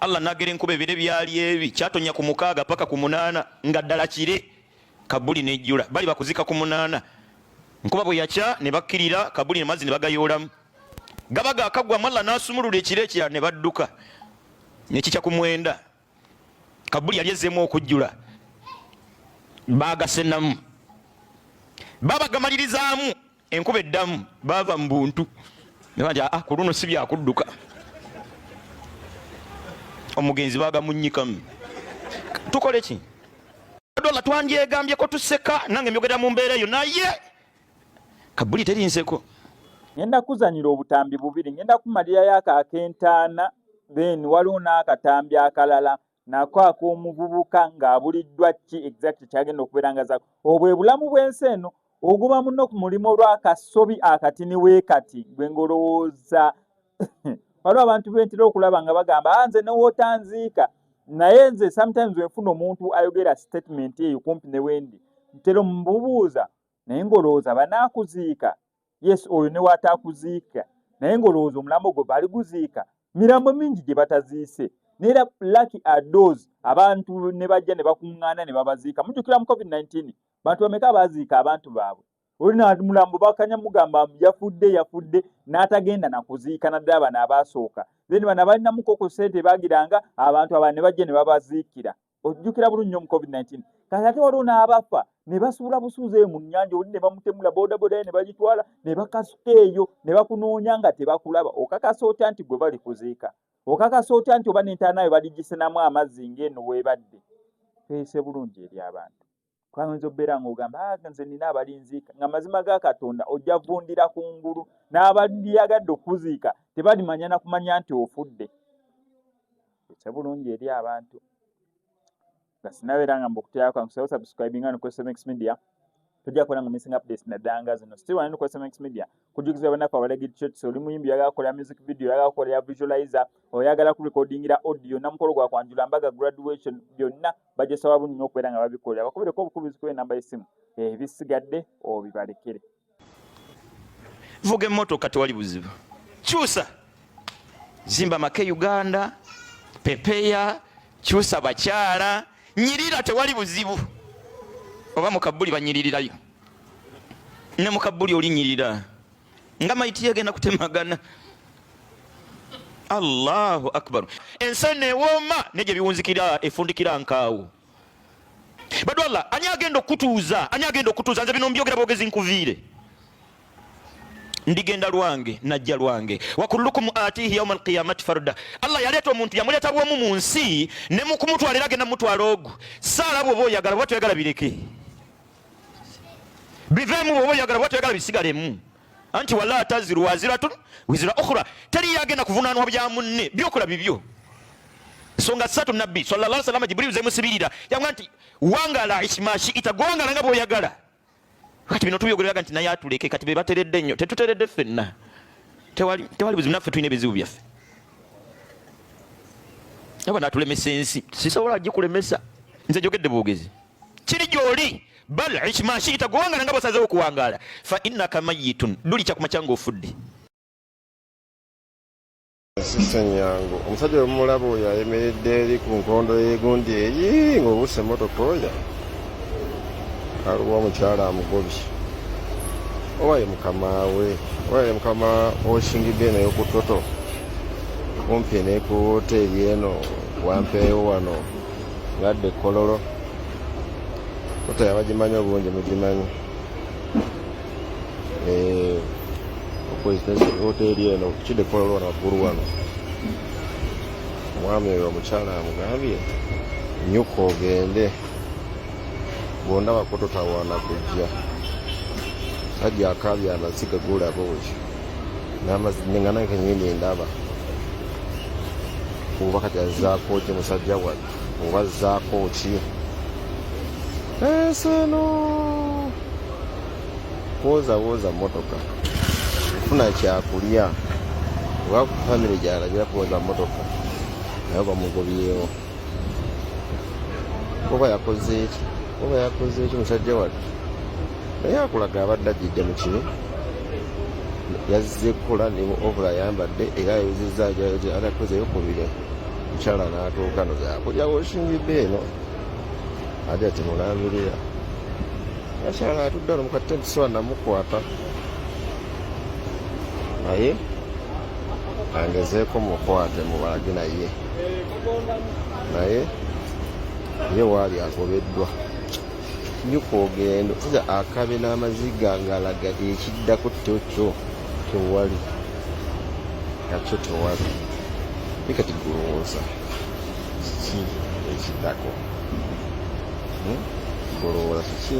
Allah nagera enkuba, ebire byali ebi kyatonya ku 6 paka ku 8 nga ddala kire, kabuli nejjula, bali bakuzika ku 8. Nkuba bwe yakya ne bakkirira kabuli amazzi ne bagayoolamu, gaba gakagwamu, Allah n'asumulula ekiro ekirala ne badduka nekikya ku 9, kabuli yali ezzeemu okujjula, bagasenamu, babagamalirizamu, enkuba eddamu, baava mu buntu nti aa ku luno si byakudduka, omugenzi bagamunyikamu. Tukole ki? Dola twandyegambyeko tuseka, nange mbyogera mu mbeera eyo, naye kabuli teri nseko. Ngenda kuzanyira obutambi bubiri, ngenda kumalirayo ako ak'entaana, then waliwo n'akatambi akalala nako ak'omuvubuka ng'abuliddwa ki exact kyagenda okubeera nga zaako. Obwe bulamu bw'ensi eno, oguba muno ku mulimu olw'akasobi akatini weekati gwe ng'olowooza. Waliwo abantu bentera okulaba nga bagamba, ah, nze newootanziika, naye nze sometimes wenfuna omuntu ayogera statement eyo kumpi ne wendi, ntera mubuuza, naye ng'olowooza banaakuziika? Yes, oyo ne waataakuziika, naye ng'olowooza omulambo gwe baliguziika? Mirambo mingi gye bataziise, neera lucky are those abantu ne bajja ne bakuŋŋaana ne babaziika. Mujjukira mu COVID-19 bantu bameka baaziika abantu baabwe? Olina mulambo bakanya mugamba yafudde, yafudde, n'atagenda nakuziika, naddala bano abaasooka. Then bano abalinamuko ku ssente bagiranga abantu abalala ne bajja ne babaziikira. Ojjukira bulungi nnyo mu COVID-19. Kati ate waliwo n'abafa ne basuula busuuzi eyo mu nnyanja, oli ne bamutemula, bodaboda ye ne bagitwala ne bakasuka eyo ne bakunoonya nga tebakulaba. Okakasa otya nti gwe bali kuziika? Okakasa otya nti oba n'entaana yo baligisenamu amazzi ng'eno weebadde? Tweyise bulungi eri abantu, kubanga oyinza okubeera ng'ogamba, ah, nze nina abalinziika, nga mazima ga Katonda ojja vundira ku ngulu, n'abalyagadde okukuziika tebalimanya na kumanya nti ofudde. Tweyise bulungi eri abantu. Nga sinabeera nga mbukuteyako, nkusaba subscribinga no ku SMX Media, tojja kubeera nga missing updates naddala nga zino. Still wano ku SMX Media, kujjukiza bannaffe abalagid shots, oli muyimbi, oyagala kukolera music video, oyagala kukolera visualizer, oyagala kurecordingira audio, namukolo gwa kwanjula, mbaga, graduation, byonna bajesaba bulungi nnyo okubeera nga babikolera. Bakubireko obukubizi ku enamba y'essimu, ebisigadde obibalekere. Vuga emmotoka, tewali buzibu, kyusa, zimba make Uganda, pepeya, kyusa bakyala, nyirira, tewali buzibu. Oba mukabuli banyiririrayo, ne mukabuli olinyirira nga maiti yegenda kutemagana. Allahu akbar! Ensi eno ewooma negye biwunzikira, efundikira nkaawo. Badwalla, ani agenda okutuuza? Ani agenda okutuuza? Nze bino mbyogera bwogezi, nkuviire, ndigenda lwange, najja lwange. Wakullukum atihi yauma alqiyamati farda. Allah yaleeta omuntu, yamuleeta bwomu mu nsi, ne mukumutwala era agenda mutwala ogu. Saala bwoba oyagala, bwoba toyagala bireke biveemu, bwoba oyagala, bwoba toyagala bisigalemu. Anti wala taziru waziratun wizira ukhra, teri yagenda kuvunaanwa bya munne, byokola bibyo. Nsonga ssatu Nabbi sallallahu alaihi wasallam Jibril zemusibirira, yamugamba nti wangala ishmashi ita, gwangala nga bwoyagala. Kati bino tubyogeraga nti naye atuleke, kati be bateredde nnyo, tetuteredde ffenna, tewali tewali buzibu, naffe tulina ebizibu byaffe. Aba natulemesa ensi, sisobola gikulemesa, nze jogedde bwogezi, kiri gyoli. Bal ishmashi ita, gwangala nga bwosazeewo okuwangaala, fa innaka mayitun, lulikya kumakya ng'ofudde. Ssenyango, omusajja wemulaba oyo ayimiridde eri ku nkondo y'egundi eyi ng'obuusa emmotoka, oyo aliwo omukyala amugobye, oba ye mukama we, oba ye mukama oshingidde eno ey'oku Toto kumpi ne ku woteeri eno wampeewo wano ngadde Kololo. Toto yabagimanyi obulungi, mugimanyi woteeri eno kidde Kololo wano waggulu wano. Omwami oyo omukyala amugambye, nyuka ogende, bwondabako totawaana kujja. Sajja akaabye amaziga gulaba oyo nga nange kenyini ndaba. Oba kati azzaako ki musajja wattu? Oba azzaako ki ensi eno? Kwoza mmotoka, kufuna kyakulya, oba famire gyalagira kwoza mmotoka, naye bamugobyewo. Oba yakoze eki? Oba yakoze eki musajja wattu? Naye akulaga abadde ajjidde mu kiri, yazze kukola ne obula ayambadde era ayozezza, atakozeyo ku bire. Mukyala n'atuuka no byakulya woshingidde eno ate ati mulambirira akyala atudde ano mukatenti sowa namukwata naye angezeeko mukwate mubalage naye naye ye waali agobeddwa nyo kwogenda omusajja akabe n'amaziga ng'alaga ekiddako kyokyo tewali nakyo tewali. Naye kati gulowooza kiki ekiddako? Gulowooza kiki?